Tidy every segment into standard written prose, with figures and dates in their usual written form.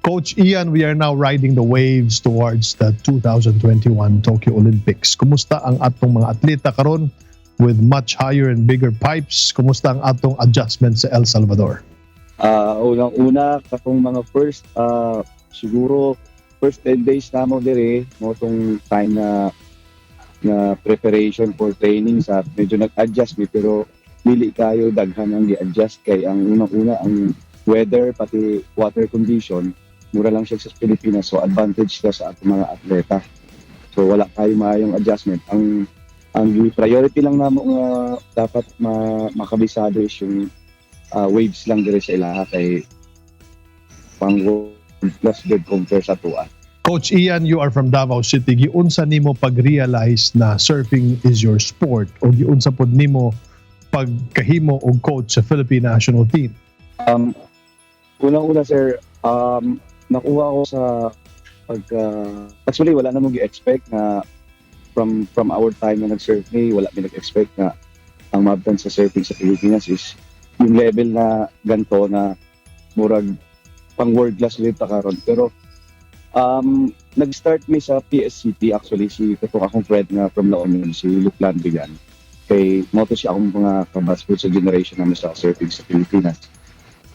Coach Ian, we are now riding the waves towards the 2021 Tokyo Olympics. Kumusta ang atong mga atleta karon with much higher and bigger pipes? Kumusta ang atong adjustment sa El Salvador? Unang-una, katong mga first, siguro first 10 days namo dire mao tong time na na preparation for training sa medyo nag-adjust mi, pero dili kayo daghan ang gi-adjust kay ang unang-una, ang weather pati water condition, mura lang siya sa Pilipinas, so advantage siya sa atong mga atleta. So wala kayo maayong adjustment. Ang priority lang namo nga dapat makabisado is yung waves lang dire sa ilaha kay pang world class good compare sa atoa. Coach Ian, you are from Davao City. Giunsa nimo pag-realize na surfing is your sport o giunsa pod nimo pagkahimo og coach sa Philippine National Team? Unang-una, sir, nakuha ko sa pagka, actually, wala namang gi-expect na from our time na nag-surf ni, wala mi nag-expect na ang maabtan sa surfing sa Pilipinas is yung level na ganto na murag pang world class ulit ta karon. Pero nag-start mi sa PSCT actually, si katong akong friend nga from La Union, si Luke Landrigan, kay mao to siya akong mga kabatch sa generation namin sa surfing sa Pilipinas.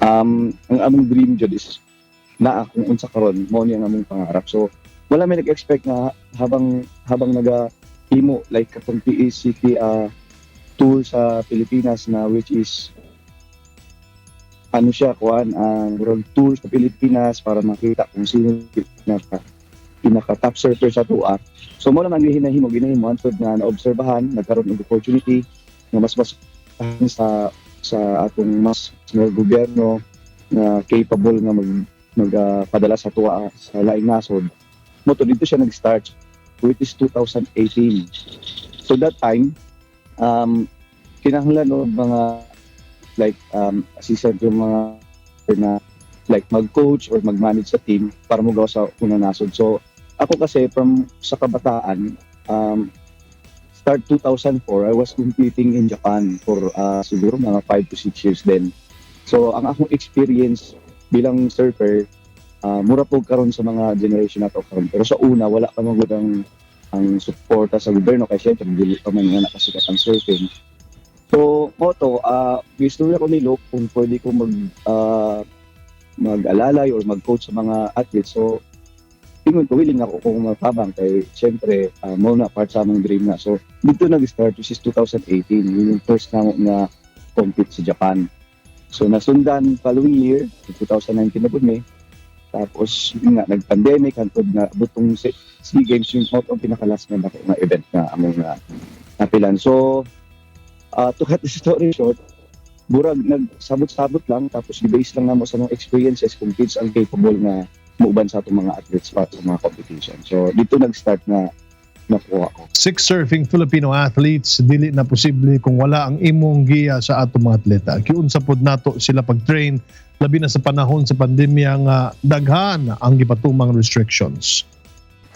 Ang among dream jud is na kung unsa karon, mao ni ang among pangarap. So wala may nag-expect na habang habang naga himo like katong PACT tour sa Pilipinas na which is ano siya, kuan, ang world tour sa Pilipinas para makita kung sino pinaka pinaka top surfer sa atoa. So mao naman ang ginahimo hantod nga naobserbahan, nagkaroon og opportunity nga mas mas sa sa atong mas nga gobyerno na capable nga magpadala sa atoa sa laing nasod. Mao to didto siya nag-start, which is 2018. So that time, kinahanglan og mga like assistant, yung mga na like mag-coach or mag-manage sa team para mo sa unang nasod. So ako kasi, from sa kabataan, start 2004, I was competing in Japan for siguro mga 5 to 6 years din. So ang akong experience bilang surfer, mura po karon sa mga generation nato karon. Pero sa una, wala pa man gud ang suporta sa gobyerno kay syempre dili pa man nga nakasikat ang surfing. So, mao to, istorya ko ni Luke kung pwede ko mag-alalay or mag-coach sa mga athletes. So, ingon ko, willing ako kung matabang kay syempre, mao na part sa among dream na. So, didto nag-start, which is 2018. Yun yung first na na compete sa Japan. So, nasundan following year, 2019 na pud mi. Tapos, yun nga, nag-pandemic, hantod na butong SEA Games, yung out ang pinaka-last na dako nga event na among na napilan. So, to cut the story short, burag nagsabot-sabot lang, tapos i-base lang namo sa mga experiences kung kinsa ang capable na muuban sa atong mga athletes para sa mga competition. So didto nag-start na nakuha ko. Six surfing Filipino athletes, dili na posible kung wala ang imong giya sa atong mga atleta. Giunsa pod nato sila pag-train, labi na sa panahon sa pandemya nga daghan ang gipatumang restrictions?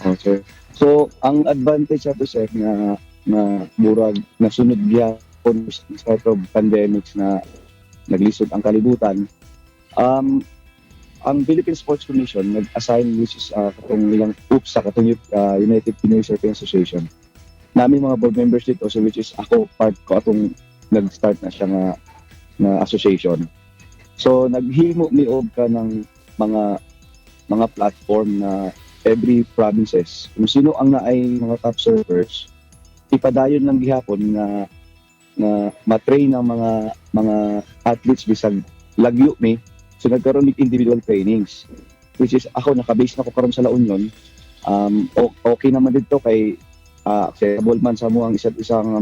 Okay. So ang advantage ato, sir, nga na murag nasunod gyapon sa start of pandemics na naglisod ang kalibutan. Ang Philippine Sports Commission nag-assign, which is katong ilang UPSA, katong United Pinoy Surfing Association. Namin mga board members didto, so which is ako, part ko atong nag-start na siya nga na association. So naghimo mi og ka ng mga platform na every provinces, kung sino ang naay mga top surfers, ipadayon lang gihapon nga na ma-train ang mga athletes bisag lagyo mi. So nagkaroon mig individual trainings, which is ako, naka-base na ko karon sa La Union. Okay naman didto kay accessible man sa mo ang isa't isang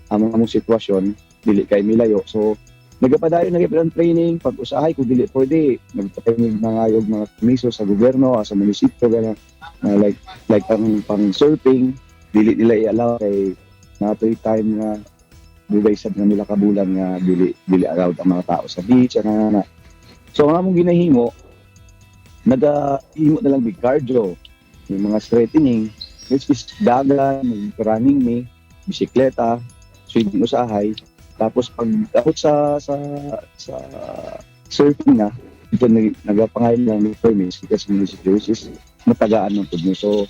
among sitwasyon, dili kay milayo. So nagapadayon na gyud ang training. Pag usahay kung dili pwede, nagpatingig na nga mga permiso sa gobyerno, sa munisipyo gana na like ang pang surfing, dili nila i-allow kay natoy time nga dugay sad nga nila kabulan nga dili dili allowed ang mga tao sa beach ana na. So ang among ginahimo, nagahimo na lang big cardio, yung mga strengthening, which is dagan, running mi, bisikleta, swimming usahay. Tapos pag ako sa surfing na, Ito nagapangayo lang ng permits because munisipyo, which is matagaan ng pud ni. So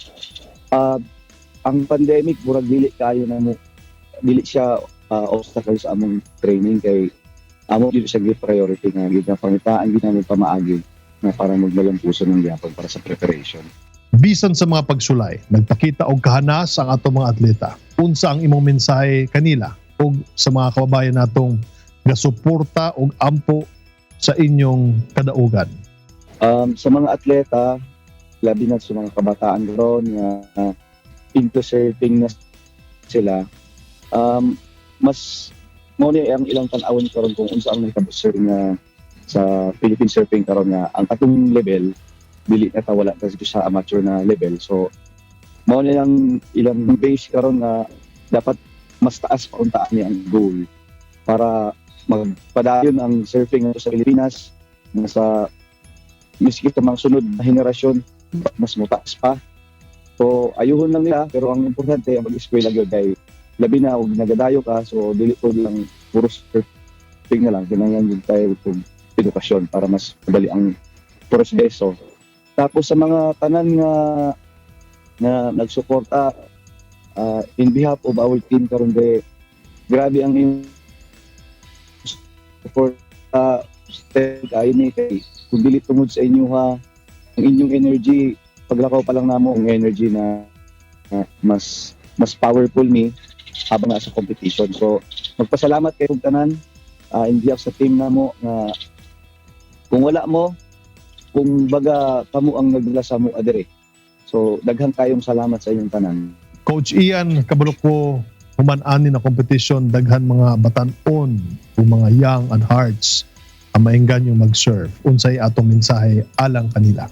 ang pandemic, murag dili kayo na mo, dili siya obstacle sa among training kay amo dili siya give priority nga gid na pangitaan gid namin pamaagi nga para magmalampuson ng gyapon para sa preparation. Bisan sa mga pagsulay, nagpakita og kahanas ang atong mga atleta. Unsa ang imong mensahe kanila ug sa mga kababayan natong gasuporta og ampo sa inyong kadaugan? Sa mga atleta, labi na sa mga kabataan karon nga into surfing na sila, mas mo ni ang ilang tan-awon karon kung unsa ang nahitabo surfing nga sa Philippine surfing karon nga ang atong level dili na ta, wala ta sa amateur na level. So mao ni ang ilang base karon nga dapat mas taas pa unta ni ang goal para magpadayon ang surfing sa Pilipinas nga sa miski sa mga sunod na henerasyon mas mutaas pa. So ayuhon lang nila, pero ang importante ang mag-eskwela gyud kay labi na og nagadayo ka, so dili ko lang puro surfing na lang, kinahanglan gyud tayo og edukasyon para mas madali ang proseso. Tapos sa mga tanan nga na nagsuporta, in behalf of our team karon de, grabe ang inyong support, kayo ni kay kung dili tungod sa inyo ha, ang inyong energy, paglakaw pa lang namo, ang energy na mas mas powerful ni habang nasa competition. So magpasalamat kay tanan in behalf sa team namo nga kung wala mo, kung baga kamo ang nagdala sa amo adere. So daghan kayong salamat sa inyong tanan. Coach Ian, kabalo ko human ani na competition daghan mga batan-on o mga young at hearts ang maengganyo mag-surf. Unsay atong mensahe alang kanila?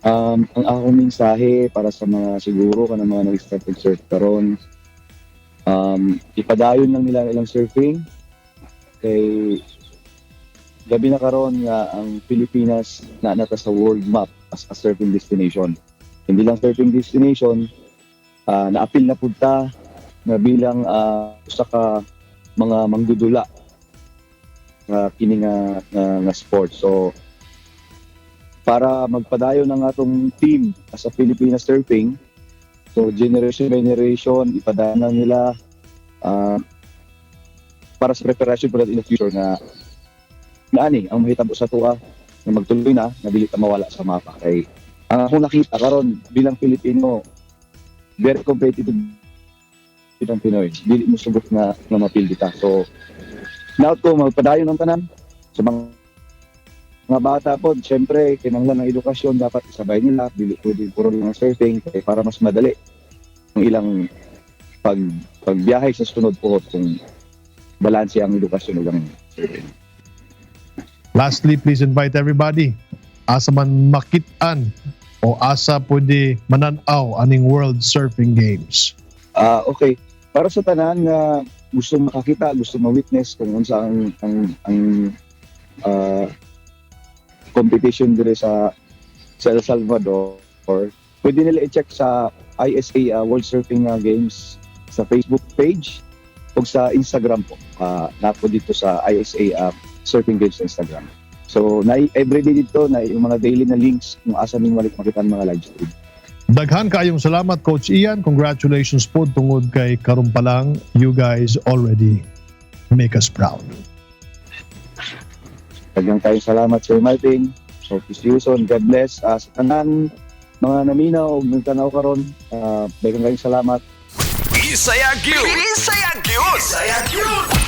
Ang akong mensahe para sa mga siguro kanang mga nag-start surf karon, ipadayon lang nila ang ilang surfing kay gabi na karon nga ang Pilipinas na nata sa world map as a surfing destination. Hindi lang surfing destination, naapil na pud ta nga bilang usa ka mga manggudula nga kini nga sport. So para magpadayon ang atong team as a Pilipinas Surfing, so generation by generation ipadayon lang nila para sa preparation for that in the future na naani ang mahitabo sa tuwa na magtuloy na na dili ta mawala sa mapa kay ang akong nakita karon bilang Pilipino, very competitive bilang Pinoy, dili mo sugot nga mapildi ta. So naot ko magpadayon ang tanan. Sa mga bata po, syempre, kinahanglan ng edukasyon, dapat isabay nila, dili pwede puro lang ang surfing kay para mas madali ang ilang pagbiyahe sa sunod po kung balanse ang edukasyon ug ang surfing. Lastly, please invite everybody. Asa man makit-an o asa pwede mananaw aning World Surfing Games? Ah, okay. Para sa tanan nga gusto makakita, gusto ma-witness kung unsa ang competition dire sa El Salvador, pwede nila i-check sa ISA World Surfing Games sa Facebook page o sa Instagram po. Naa po dito sa ISA Surfing Games sa Instagram. So, na everyday dito na yung mga daily na links kung asa ning walik makita ang mga live stream. Daghan kayong salamat, Coach Ian. Congratulations po tungod kay karon pa lang you guys already make us proud. Daghang kayong salamat, Sir Martin. So, see you soon. God bless. Sa tanan, mga naminaw ug nagtanaw karon, daghang kayong salamat. Bisaya gyud. Bisaya gyud. Bisaya gyud.